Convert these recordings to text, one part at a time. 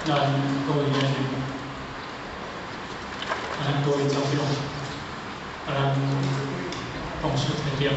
咱各位咱各位長老，咱董事代表，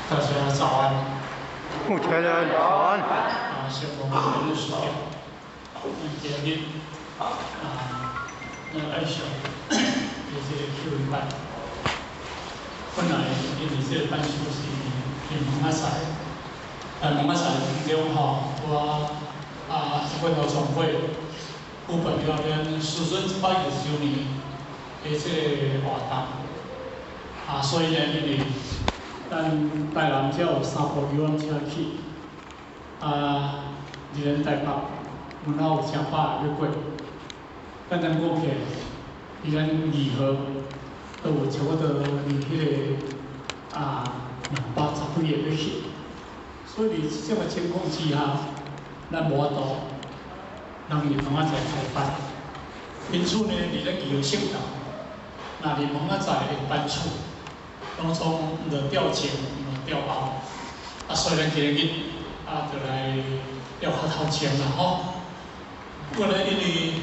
大家早安。目前人早安。啊，先我們認識掉，今日啊，咱愛上的這個啟慧班，本來因為這個班數是佇匡仔賽，但匡仔賽當中吼，我啊，這個勞創會舉辦了咱師尊120週年的這個活動，啊，所以呢，因為咱台南才有三部遊覽車去，啊，佇咱台北門口有成百個欲過，簡單講起來，佇咱二號都有差不多佇彼個啊210幾个欲去，所以佇這種的情況之下，咱無法度，人佇匡仔寨開班，因此呢，佇咱二號聖堂，若佇匡仔寨的班次，攏總毋著調前，毋著調後，啊，所以咱今日啊，就來調較頭前啦吼。不過呢，因為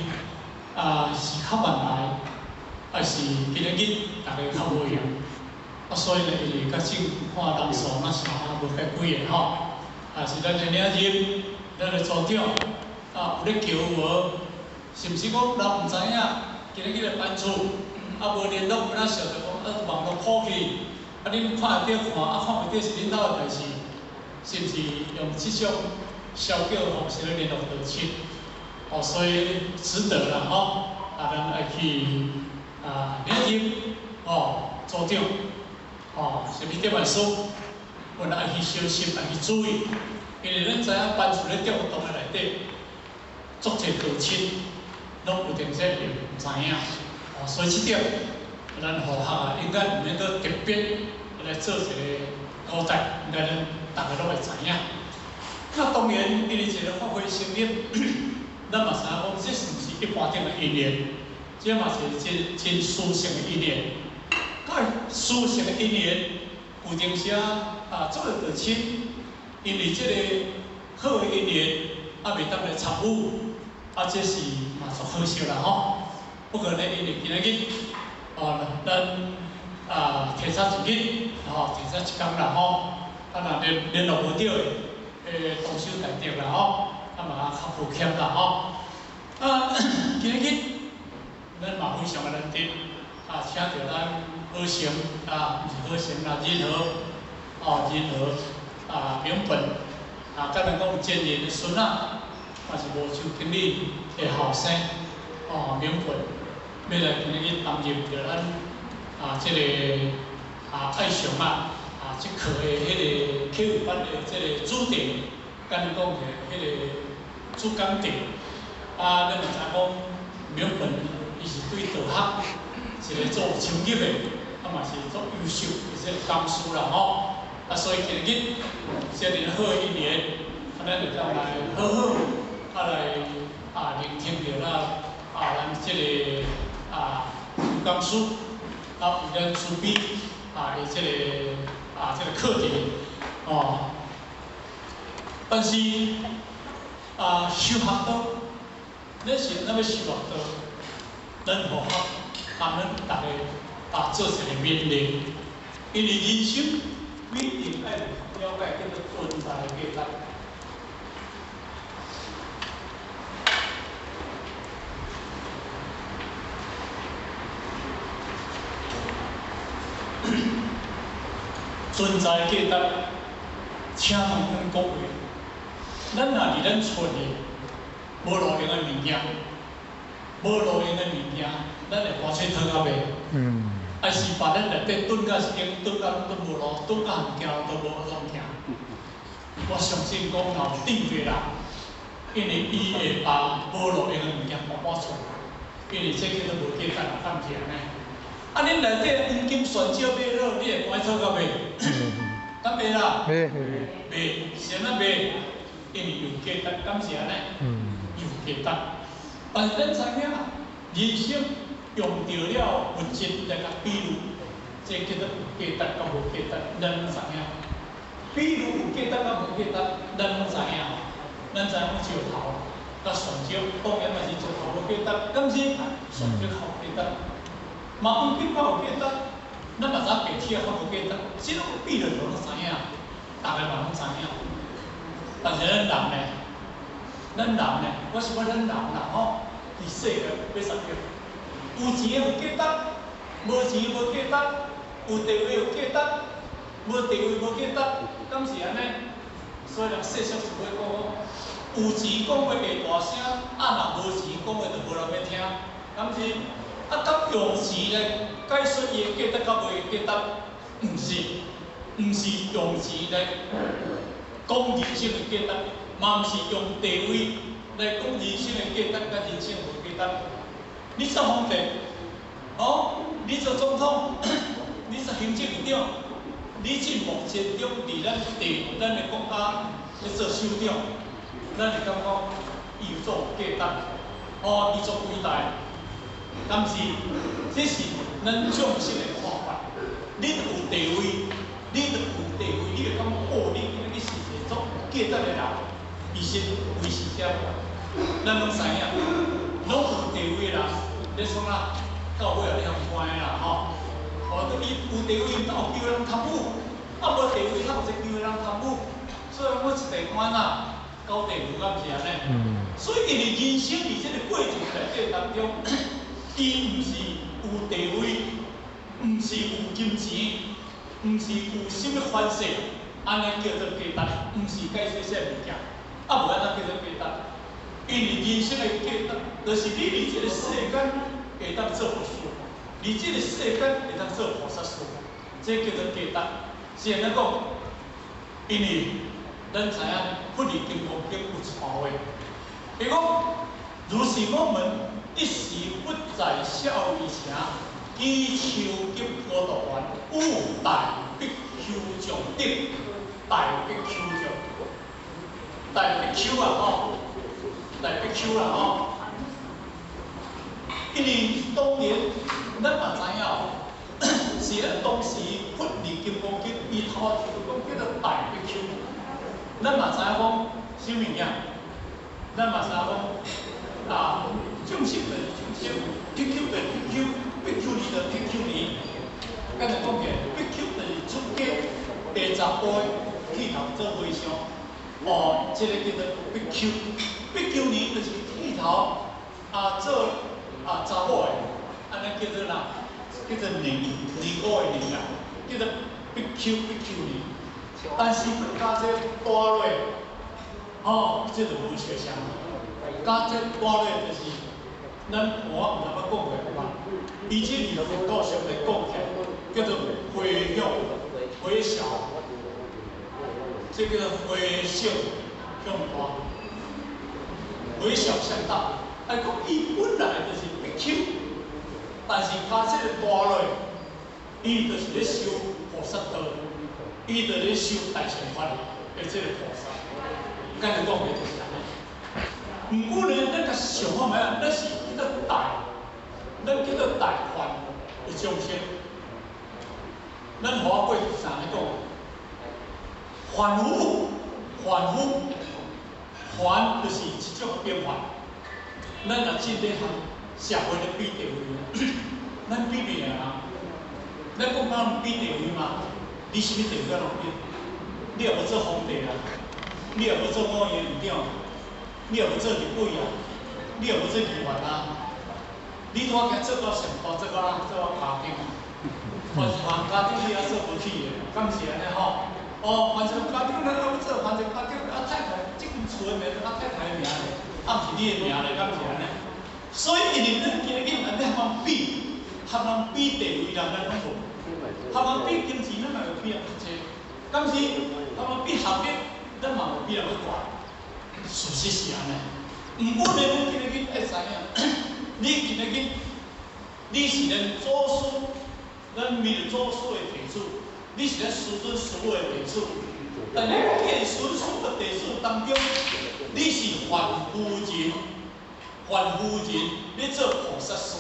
啊是較晚來，還是今日大家較無閒，啊，所以呢，因為較少看人數，若是啊無介幾个吼，啊是咱的領任，咱的組長啊有咧叫無？是毋是講人毋知影今日的班次，啊無聯絡，敢若想著講啊網路普去，啊恁看會著看，啊看袂著是恁兜的代志，是毋是用這種消叫方式來聯絡道親？哦，所以值得啦吼，啊咱愛去啊領任，哦組長，哦啥物點來說，阮愛去小心，愛去注意，因為咱知影班次咧調動的內底，足濟道親攏有定說會毋知影，哦，所以這點咱學校啊應該毋免閣特別來做一個交代，應該咱逐个攏會知影。那當然，因為一個法會成立，咱嘛知影講，這是毋是一般頂的因緣，這嘛是真真殊勝的因緣。佮殊勝的因緣，有陣時啊，做了道親，因為這個好的因緣，啊袂當來參與，啊這是嘛足可惜啦吼。不過呢，因為今仔日，哦，咱啊提早一日，吼，提早一工啦吼，啊若聯聯絡無著的，同修大德啦吼，啊嘛較抱歉啦吼。啊，今日咱嘛非常的難得，啊，請著咱和成啊，毋是和成啦，仁和，哦，仁和啊，明本啊，佮咱講真仁的孫仔，嘛是吳秋經理的後生，哦，明本欲來今日擔任著咱啊，這個啊愛上啊，啊這課的彼個啟慧班的這個主題，佮咱講的彼個主講題，啊，咱嘛知影講明本伊是對道學一個做深入的，啊嘛是足優秀的這個講師啦吼，啊所以今日這爾好的因緣，啊咱就當來好好啊來啊聆聽著啦啊咱這個啊主講師啊為咱準備啊的這個啊這個課題哦，但是啊修學道，咱是咱欲修學道，咱學校共咱逐个啊做一個勉勵，因為人生必定愛了解叫做存在的價值。存在的價值，請問阮各位，咱若佇咱厝裡無路用的物件，無路用的物件，咱會搬出去較袂？嗯。還是把咱內底囤甲是經囤甲攏無路，囤甲物件都無通行。我相信講若有智慧人，因為伊會把無路用的物件搬搬出來，因為這叫做無價值，敢毋是按呢？啊，恁內底黃金璇石買落，你會搬出較袂？敢袂啦？袂，袂，是按怎袂？因為有價值，敢是按呢？有價值。但是咱知影，人生用著了物質來共比喻，這叫做有價值佮無價值，咱攏知影。比喻有價值佮無價值，咱攏知影。咱知影講石頭，佮善知，當然嘛是石頭無價值，敢是善知較有價值。嘛黃金較有價值，咱嘛知影白鐵較無價值，這攏比落就攏知影，逐个嘛攏知影。但是咱人呢？咱人呢？我是講咱人啦吼，佇世間80億，有錢的有價值，無錢無價值，有地位有價值，無地位無價值，敢是按呢？所以人世俗就會講，有錢講話會大聲，啊若無錢講話就無人欲聽，敢是？啊，敢用錢來解說伊的價值佮無價值？毋是，毋是用錢來講人生的價值，嘛毋是用地位來講人生的價值佮人生無價值。你做皇帝，哦，你做總統，你做行政院長，你進目前中佇咱地咱的國家咧做首長，咱會感覺伊有做有價值，哦，伊足偉大。敢是，這是咱眾生的看法。你有地位，你有地位，你會感覺哦，你今仔日是一個足有價值的人。其實為是這，咱攏知影，攏有地位的人，咧創啊，到尾也咧予關的啦吼。哦，伊有地位，哪有機會人貪污？啊，無地位，哪有這機會人貪污？所以每一地官啊，交地位敢是按呢？所以，因為人生佇這個過程內底當中，伊毋是有地位，毋是有金錢，毋是有啥物權勢，按呢叫做價值，毋是解說這物件，啊無按怎叫做價值？因為人生的價值，就是你佇這個世間會當做好事，佇這個世間會當做菩薩事，這叫做價值。是按怎講？因為咱知影佛佇金剛經有一段話，伊講如是我聞。一時佛在舍衛城，祇樹給孤獨園，有大比丘眾等，大比丘眾，大比丘啊吼，大比丘啦吼。因為當年咱嘛知影，是咱當時佛佇金剛經，伊頭就講叫做大比丘。咱嘛知影講啥物件？咱嘛知影講啊。眾生就是眾生，比丘就是比丘，比丘尼就是比丘尼。剛才講過，比丘就是出家下查埔剃頭做和尚，哦，這個叫做比丘。比丘尼就是剃頭啊做啊查某的，按呢叫做哪？叫做尼尼姑的尼啦，叫做比丘比丘尼。但是佮這帶落，哦，這就無相像。佮這帶落就是。咱我毋知捌講過嘛？伊這裡佛教上來講起來，叫做回向、回小，這叫做回小向大，回小向大。啊，講伊本來就是比丘，但是佮這个帶落，伊就是咧修菩薩道，伊就咧修大乘法的這个菩薩。敢若講的就是按呢。毋過呢，咱共想看覓啊？咱是叫做大，咱叫做大凡的眾生。咱華過啥來講？凡夫，凡夫，凡就是一種變化。咱若進咧和社會咧比地位，咱比袂啊？咱講講比地位嘛？你啥物地位攏比？你也無做皇帝啊？你也無做五營院長？你也無做立委啊？你也無做議員啊？你拄仔行做到上大，做到做到跤間，凡是凡家長你也做無起的，敢是按呢吼？哦，凡是家長咱愛做，凡是家長啊太太，這間厝的名啊太太的名咧，啊毋是你的名咧，敢是按呢？所以因為咱今日按呢和人比，和人比地位人咱攏無，和人比金錢咱嘛會比人較濟，敢是？和人比學歷，咱嘛無比人閣懸。事實是按呢。毋過呢，咱今日愛知影，你今日你是咱祖師，咱彌勒祖師的弟子，你是咱師尊師母的弟子。但是見師師的弟子當中，你是凡夫人，凡夫人咧做菩薩事，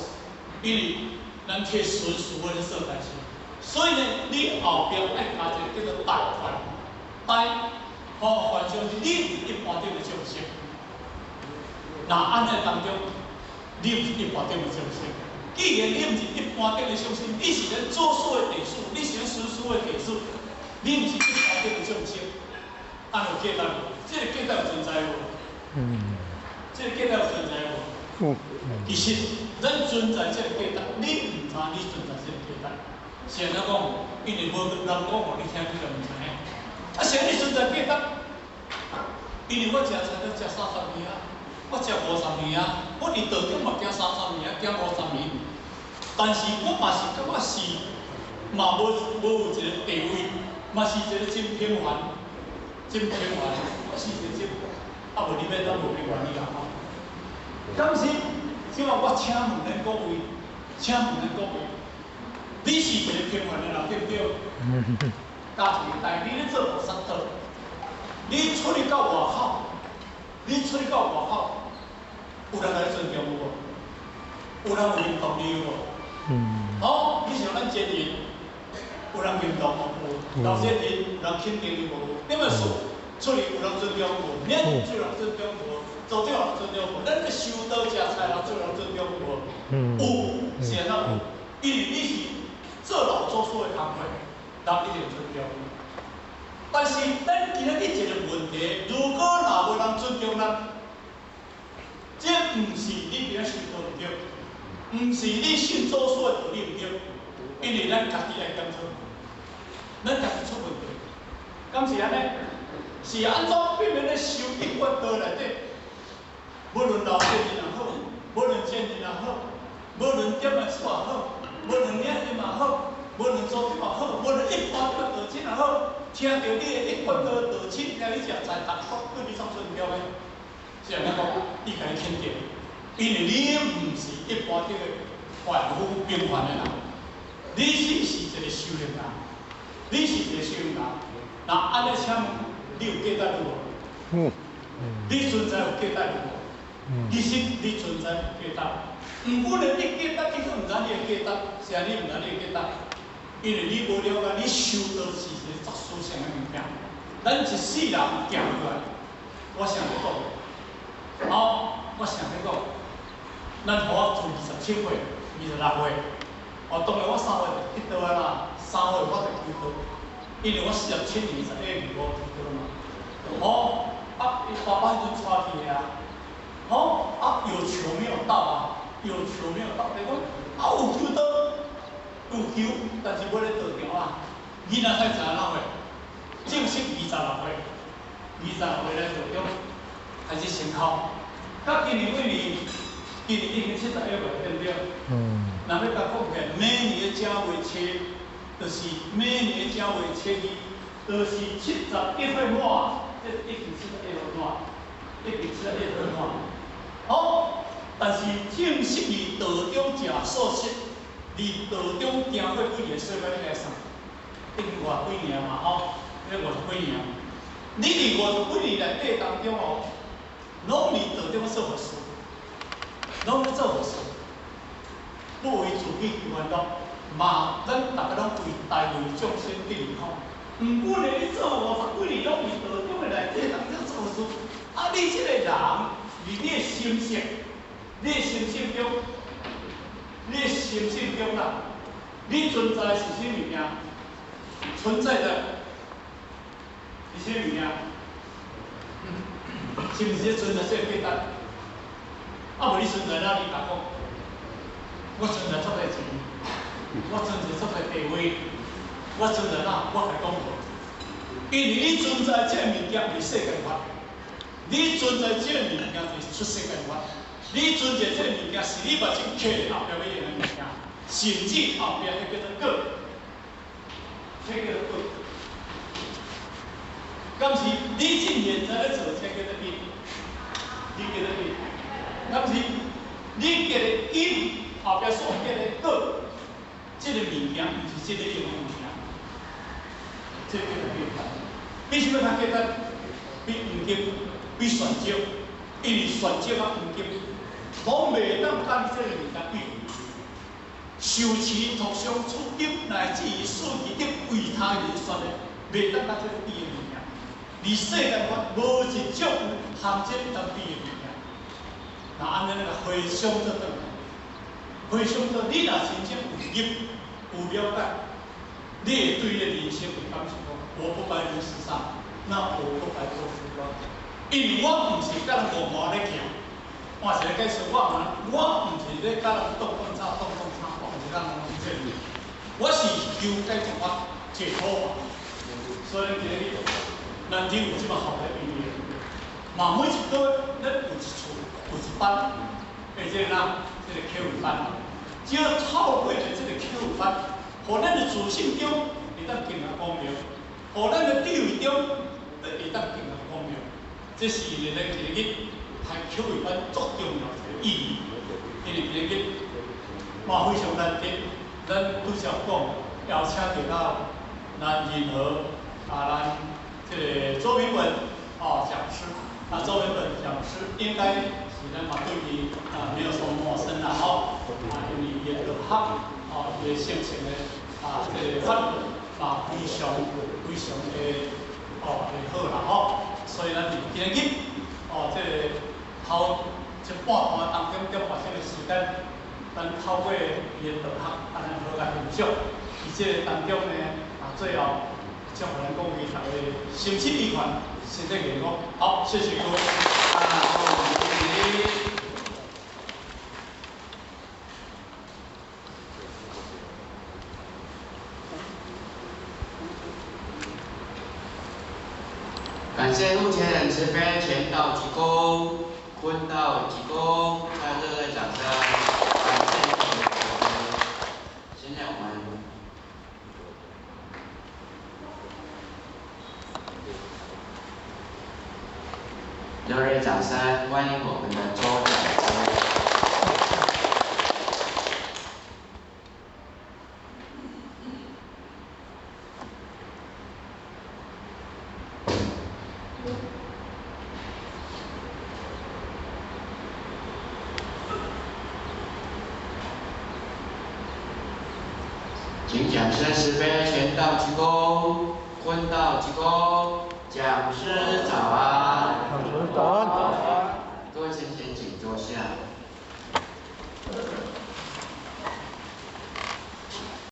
因為咱替師師母咧做代誌，所以呢，你後壁愛加一個叫做大凡，大吼凡就是你一般的眾生。若按呢當中，你毋是一般等的眾生。既然你毋是一般等的眾生，你是咱祖師的弟子，你是咱師師的弟子，你毋是一般等的眾生，按呢有價值無？這個價值有存在無？這個價值有存在無？有。其實，咱存在這個價值，你毋知你存在這個價值。是按怎講？因為無人講予你聽，你就毋知影。啊，啥你存在價值？因為我食菜都食30年啊，我食50年啊，我佇道中嘛行30年啊，行50年。但是我嘛是感覺是，嘛無有一個地位，嘛是一個真平凡，真平凡。我是一個真，啊無你欲當無平凡你啦吼。敢是，這馬我請問恁各位，請問恁各位，你是一個平凡的人對毋對？加一個代，你咧做菩薩道，你出去到外口，你出去到外口，有人共你尊重有無？有人有認同你有無？好，你像咱前人，有人認同無？有。老先人有人肯定你無？你們說出去有人尊重無？免出人尊重無？組長有人尊重無？咱咧修道食菜人做人尊重無？有，是按怎有？因為你是做老祖師的工課，人一定尊重你。但是咱今仔日一個問題，如果若無人尊重咱，這毋是你今仔修道毋對，毋是你信祖師的道理毋對，因為咱家己愛檢討，咱家己出問題，敢是按呢？是按怎變變咧修一貫道內底？無論老聖人也好，無論前人也好，無論點來說也好，無論領音也好，無論組長也好，無論一般的道親也好，聽著你的一貫道道親，聽你食菜，逐個對你足尊重的，是按怎講？伊共你肯定，因為你毋是一般這個凡夫平凡的人，你只是一個修行人，你是一個修行人。那按呢，請問你有價值無？有。你存在有價值無？其實你存在有價值，毋過呢，你價值你閣毋知你的價值，是按你毋知你的價值，因為你無了解你修道是一個足殊勝的物件。咱一世人行過來，我想欲講，好，我想欲講，咱予我從27歲、26歲，哦，當然我3歲就得道啊啦，3歲我就求道，因為我47年11月我求道嘛。哦，啊，伊爸爸彼陣帶去的啊。哦，啊，有求沒有到啊，有求沒有到，就講啊有求道，有求，但是無咧道場啊。囡仔才十六歲，正式26歲，26歲來道中開始升考。到今年幾年？今年已經71歲，對毋對？嗯。若欲共講起來，明年的正月初，就是明年的正月初二，就是71歲滿，這已經七十一歲滿，已經七十一歲滿。好，但是正式佇道中食素食，佇道中行過幾个歲月，你來算，已經五十幾年嘛吼，你五十幾年。你佇五十幾年內底當中哦，攏佇道中做好事，攏咧做好事，不為自己求安樂，嘛，咱逐个攏為大為眾生得利吼。毋過呢，你做五十幾年攏佇道中的內底當中做好事，啊，你這個人，佇你的心性，你的心性中，你的心性中啦，你存在的是啥物件？存在的是啥物件？是毋是存在這個價值？啊，無你存在哪裡？共講，我存在足濟錢，我存在足濟地位，我存在哪？我共講無。因為你存在這個物件佇世間法，你存在這個物件是出世間法，你存在這個物件是你目睭看後壁欲用的物件，甚至後壁彼叫做果，這叫做果。敢是你這現在咧做，這叫做因，你叫做因。敢是你結的因，後壁所結的果，這個物件毋是這個用的物件，這個叫做價值。比啥物較簡單？比黃金，比鑽石，因為鑽石佮黃金，攏袂當佮你這個物件比。受持托相處金，乃至於四智德為他人說的，袂當佮這個比的物件。佇世間法無一種有含這當比的物件。那按呢來回想做轉來，回想做你若真正有入有了解，你會對你的人生會感受講，我不白人世上，那我不白做苦瓜，因為我毋是佮人戇戇咧行，我是咧解釋我毋，我毋是咧佮人鬥鬥吵鬥鬥吵，我毋是佮人講這個，我是求解脫法解脫法，所以今日咱天有這麼好的意義，嘛每一個月咱有一處有一班，的這個哪，這個課餘班，只要透過著這個課餘班，予咱的自信中會當更加光明，予咱的智慧中會當更加光明，這是咱今日開課餘班足重要一個意義。因為今日嘛非常難得，咱拄才講邀請著到咱仁和啊，咱這個周明文哦講師，啊周明文講師應該是咱嘛對伊啊沒有說陌生啦吼，啊因為伊的道學哦，伊的性情的啊這個法嘛非常非常的哦的好啦吼，所以咱佇今日哦這個頭一半段當中點半鐘的時間，咱透過伊的道學，啊咱好來欣賞。佇這個當中呢，啊最後祝福咱各位大家身心愉快，身體健康。好，謝謝各位。啊，好，謝謝你。感謝目前人慈悲前道濟公，坤道濟公，再熱烈掌聲。感謝你們。現在我們熱烈掌聲，歡迎我們的周講師。請講師慈悲前道濟公，坤道濟公，講師早安。